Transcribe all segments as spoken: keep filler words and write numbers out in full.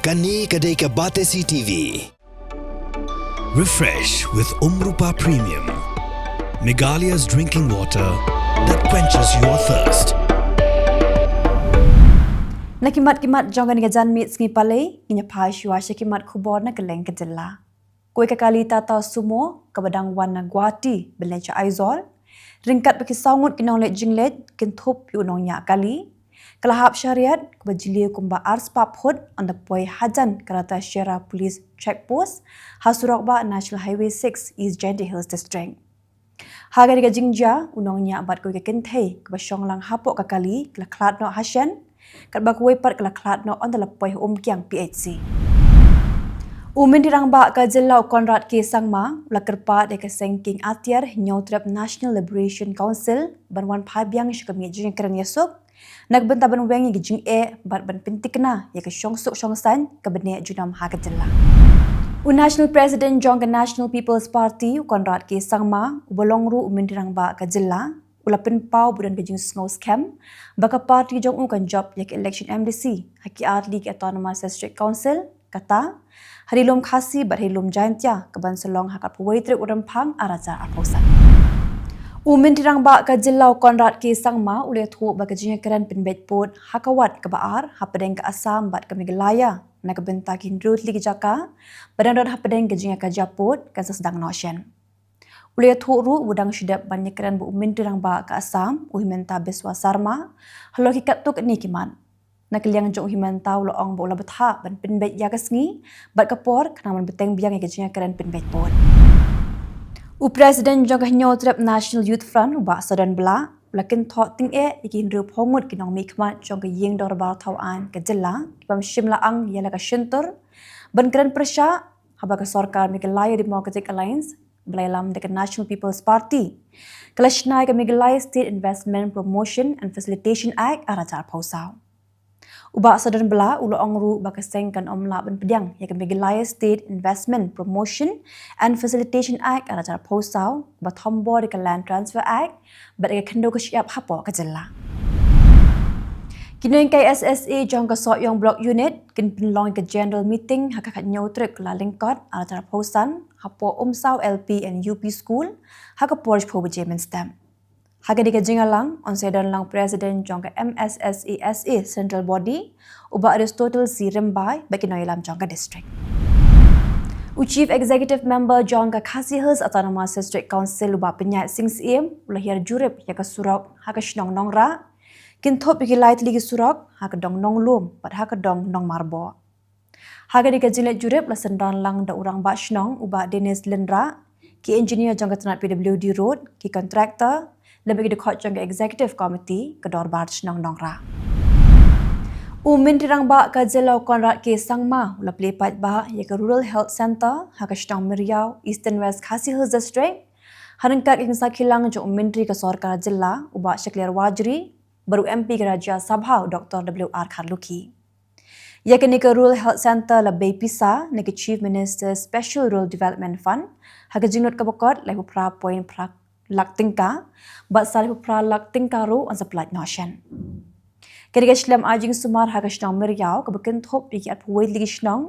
Kane ka dei ka Batesi T V. Refresh with Umrupa Premium, Meghalaya's drinking water that quenches your thirst. Na ki mat ki mat jong kane ka janmiet sngi Palei, ngin ïa phai shuwa sha ki mat khubor na kylleng ka jylla. Kawei ka kali Tata Sumo kaba dang wan na Guwahati ban leit sha Aizawl. Ryngkat bad ki saw ngut ki nongleit jingleit, kynthup ïa u nongñiah kali. Ka la hap sha riat kaba jylliew kumba arspah phut, ynda poi hajan ka Ratacherra Police Check Post, ha surok bah National Highway six, East Jaintia Hills District. Ha kane ka jingjia, u nongñiah bad kawei ka kynthei kaba shong lang hapoh ka kali ka la khlad noh ha shen, katba kawei pat ka la khlad noh ynda la poi ha Umkiang P H C. U Myntri Rangbah ka jylla u Conrad K Sangma u la kyrpad ïa ka seng kieng atiar Hynñiewtrep National Liberation Council ban wan phai biang sha ka miej jingïakren ïasuk, na ka bynta ban weng ïa ka jingeh bad ban pynthikna ïa ka shongsuk shongsaiñ kaba neh junom ha ka jylla. U National President jong ka National People's Party, u Conrad K Sangma, uba long ruh u Myntri Rangbah ka jylla, u la pynpaw ba don ka jingsngew skhem ba ka party jong u kan jop ïa ka election M D C ha ki artylli ki Autonomous District Council, kata ha Ri Lum Khasi bad ha Ri Lum Jaintia, kaban sa long ha ka arphew wei tarik u Rymphang, ar hajar arphew san. U Myntri Rangbah ka jylla u Conrad K Sangma u la ïathuh ba ka jingïakren pynbeit pud ha ka wat kaba ar hapdeng ka Assam bad ka Meghalaya na ka bynta ki hynriew tylli ki jaka ba dang don hapdeng ka jingïakajia pud kan sa sdang noh shen. U la ïathuh ruh ba u dang shu dep ban ïakren bad u Myntri Rangbah ka Assam, u Himanta Biswa Sarma, halor ki katto katne ki mat. Na ka liang jong u Himanta u la ong ba u la bthah ban pynbeit ïa ka sngi bad ka por khnang ban bteng biang ïa ka jingïakren pynbeit pud. U President jong ka Hynñiewtrep National Youth Front, u Bah Sadon Blah, u la kynthoh tyngeh ïa ki hynriewphew ngut ki nongmihkhmat jong ka Ïing Dorbar Thaw Aiñ ka jylla, ki bym shym la ang ïa la ka shyntur ban kren pyrshah haba ka sorkar Meghalaya Democratic Alliance, ba la ïalam da ka National People's Party, ka la shna ïa ka Meghalaya State Investment Promotion and Facilitation Act, ar hajar arphew saw. U Bah Sadon Blah u la ong ruh ba ka seng kan ym lah ban pdiang ïa ka Meghalaya State Investment Promotion and Facilitation Act, ar hajar arphew saw, ba thombor ïa ka Land Transfer Act bad ïa ka khyndew ka shyiap hapoh ka jylla. Ki nonghikai S S A jong ka Sohiong Block Unit kin pynlong ïa ka General Meeting ha ka khathynñiew tarik Kyllalyngkot, ar hajar arphew san, hapoh Umsaw L P and U P School ha ka por shiphew baje mynstep. Ha kane ka jingïalang yn sa don lang President jong ka M S S A S A Central Body, u Bah Aristotle C Rymbai, bad ki nongïalam jong ka district. U Chief Executive Member jong ka Khasi Hills Autonomous District Council, u Bah Pynïaid Sing Syiem, u la hiar jurip ïa ka surok ha ka shnong Nongrah, kynthup ïa ki lai tylli ki surok ha ka dong Nonglum bad ha ka dong Nongmarboh. Ha kane ka jingleit jurip la synran lang da u Rangbah Shnong, u Bah Dennis Lyngdoh, ki engineer jong ka tnat P W D Road, ki contractor, lem bad ki dkhot jong ka Executive Committee ka Dorbar Shnong Nongrah. U Myntri Rangbah ka jylla u Conrad K Sangma u la plie paidbah ïa ka Rural Health Centre ha ka shnong Myriaw, Eastern West Khasi Hills District, ha ryngkat ka jingsakhi lang jong u Myntri ka sorkar jylla, u Bah Shakliar Warjri, bad u M P ka Rajya Sabha, u Doctor W R Kharlukhi. Ïa kane ka Rural Health Centre la bei pisa na ka Chief Minister's Special Rural Development Fund ha ka jinglut kaba kot laiphew phra point phra lak tyngka, bad sa laiphew phra lak tyngka ruh yn sa pyllait noh shen. Kane ka shlem ai jingsumar ha ka shnong Myriaw, kaba kynthup ïa ki arphew wei tylli ki shnong,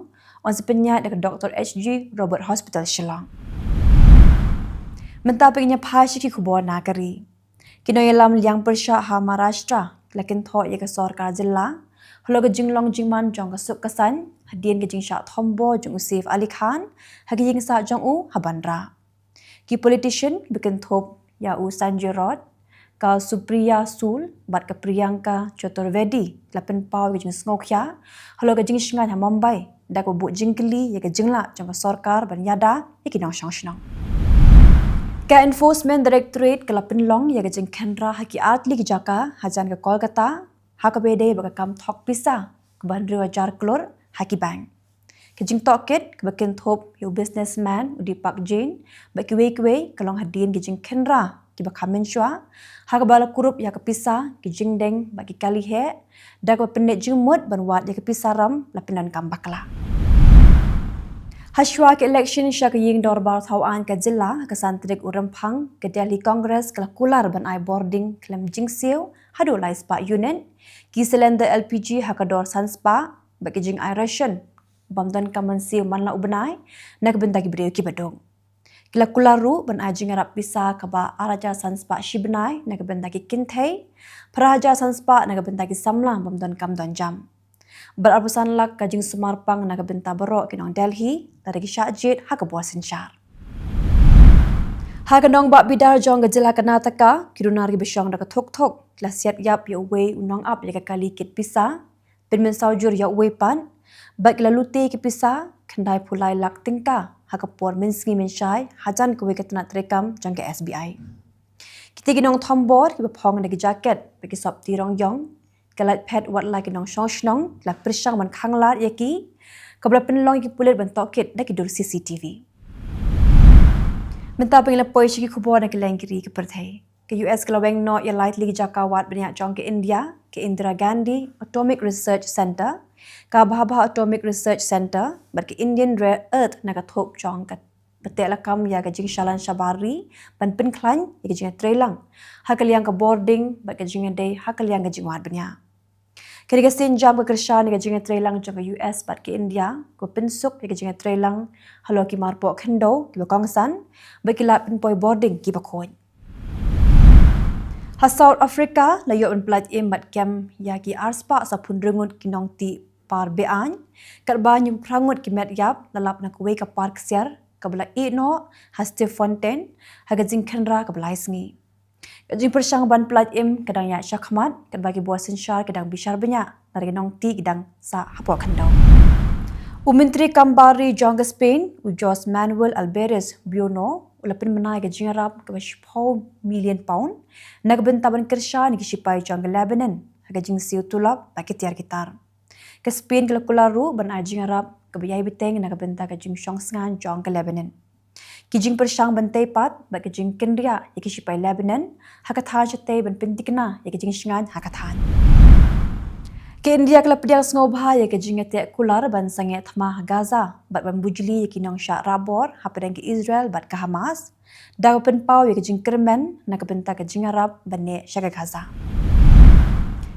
yn sa pynïaid da ka Doctor H G Roberts Hospital Shillong. Mynta phi ngin ïa phai sha ki khubor na ka ri. Ki nongïalam liang pyrshah ha Maharashtra ki la kynthoh ïa ka sorkar jylla halor ka jinglong jingman jong ka suk ka saiñ hadien ka jingshah thombor jong u Saif Ali Khan ha ka ïing sah jong u ha Bandra. Ki politician kiba kynthup ïa u Sanjay Raut, ka Supriya Sule bad ka Priyanka Chaturvedi ki la pynpaw ïa ka jingsngewkhia halor ka jingshngaiñ ha Mumbai da kaba buh jingkylli ïa ka jinglah jong ka sorkar ban ïada ïa ki nongshong shnong. Ka Enforcement Directorate ka la pynlong ïa ka jingkhynra ha ki artylli ki jaka hajan ka Kolkata ha kaba ïadei bad ka kam thok pisa kaba hynriew hajar klur ha ki bank. Ka jingtohkit kaba kynthup ïa u businessman u Deepak Jain bad kiwei kiwei ka long hadien ki jingkhynra kiba kham mynshuwa ha kaba la kurup ïa ka pisa, ki jingdeng bad ki kali heh, da kaba pynleit jingmut ban wad ïa ka pisa ram la pyndonkam bakla. Hashwa ka election sha ka Ïing Dorbar Thaw Aiñ ka jylla ha ka san tarik u Rymphang, ka Delhi Congress ka la kular ban ai bording khlem jingsiew haduh lai spah unit, ki cylinder L P G ha ka dor san spah, bad ki jingai ration bym donkam ban siew man la u bnai na ka bynta ki briew kiba duk. Ki la kular ruh ban ai jingïarap pisa kaba ar hajar san spah shi bnai na ka bynta ki kynthei, phra hajar san spah na ka bynta ki samla bym donkam don jam. Bad arphew san lak ka jingsumar pang na ka bynta baroh ki nong Delhi lada ki shah jied ha ka bor synshar. Ha ka nongbah bidar jong ka jylla Karnataka, ki runar kiba shong da ka thuk thuk ki la siat ïap ïa uwei u nongap ïa ka kali kit pisa, pynmynsaw jur ïa uwei pat, bad ki la lute ki pisa khyndai phew lai lak tyngka ha ka por mynsngi mynshai hajan kawei ka tnat treikam jong ka S B I. Kita ki nongthombor kiba phong da ki jaket bad ki sopti rong ïong, ki la lait phet wat la ki nongshong shnong, ki la pyrshang ban khang lad ïa ki, kaba la pynlong ïa ki pulit ban tohkit da ki dur C C T V. Mynta ba ngin ïa poi sha ki khubor na ka liang ki ri ki pyrthei. Ka U S ka la weng noh ïa lai tylli ki jaka wad bniah jong ka India, ka Indira Gandhi Atomic Research Centre, ka Bhabha Atomic Research Centre, bad ka Indian Rare Earth na ka thup jong ka ba teh lakam ïa ka jingshalan shabar ri ban pynkhlaiñ ïa ka jingïatreilang ha ka liang ka bording bad ka jingïadei ha ka liang ka jingwad bniah. Kane ka sienjam ka kyrshan ïa ka jingïatreilang jong ka U S bad ka India, ka pynsuk ïa ka jingïatreilang halor ki marpoh khyndew kiba kongsan, bad ki lad pynpoi bording kiba khuid. Ha South Africa, la ïoh ban pyllait im bad kem ïa ki arspah saphew hynriew ngut ki nongtih par be-aiñ, katba hynñiewphew phra ngut ki met ïap la lap na kawei ka par ksiar kaba la ïeh noh ha Stilfontein ha ka jingkhynra kaba lai sngi. Ka jingpyrshang ban pyllait im ka dang ïaid shakhmat, katba ki bor synshar ki dang bishar bniah, lada ki nongtih ki dang sah hapoh khyndew. U Myntri Kam Bar Ri jong ka Spain, u José Manuel Álvarez Bueno, u la pynbna ïa ka jingïarap kaba shiphew million pound na ka bynta ban kyrshan ïa ki shipai jong ka Lebanon ha ka jingsiew tulop bad ki tiar ki tar. Ka Spain ka la kular ruh ban ai jingïarap kaba ïai bteng na ka bynta ka jingshong sngain jong ka Lebanon. Ki jingpyrshang ban tei pat bad ka jingkynriah ïa ki shipai Lebanon ha ka thaiñ shatei ban pynthikna ïa ka jingshngaiñ ha ka thaiñ. Ka India ka la pdiang sngewbha ïa ka jingïateh kular ban sangeh thma ha Gaza bad ban bujli ïa ki nongshah rap bor hapdeng ka Israel bad ka Hamas, da kaba pynpaw ïa ka jingkyrmen na ka bynta ka jingïarap ban neh sha ka Gaza.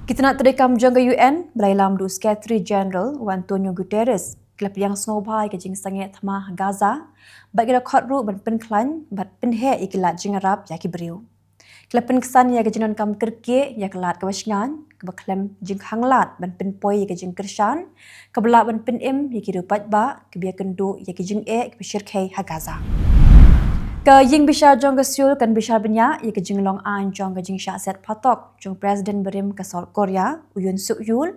Ki tnat treikam jong ka U N, ba la ïalam da u Secretary General, u Antonio Guterres, ki la pdiang sngewbha ïa ka jingsangeh thma ha Gaza, bad ki la khot ruh ban pynkhlaiñ bad pynheh ïa ki lad jingïarap ïa ki briew. Ki la pynksan ïa ka jingdonkam kyrkieh ïa ka lad kaba shngaiñ, kaba khlem jingkhang lad ban pynpoi ïa ka jingkyrshan kaba lah ban pynim ïa ki riew paidbah kiba ïakynduh ïa ki jingeh kiba shyrkhei ha Gaza. Ka ïing bishar jong ka Seoul kan bishar bniah ïa ka jinglong aiñ jong ka jingshah set phatok jong u President barim ka South Korea, u Yoon Suk Yeol,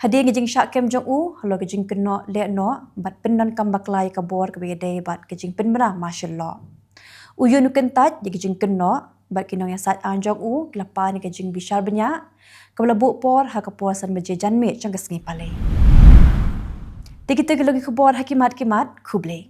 hadien ka jingshah kem jong u halor ka jingkynnoh lehnoh bad pyndonkam bakla ïa ka bor kaba ïadei bad ka jingpynbna martial law. U Yoon u kyntait ïa ka jingkynnoh bad ki nongïasaid aiñ jong u ki la pan ïa ka jingbishar bniah kaba la buh por ha ka por san baje janmiet jong ka sngi Palei. Te kita ki long ki khubor ha ki mat ki mat, khublei.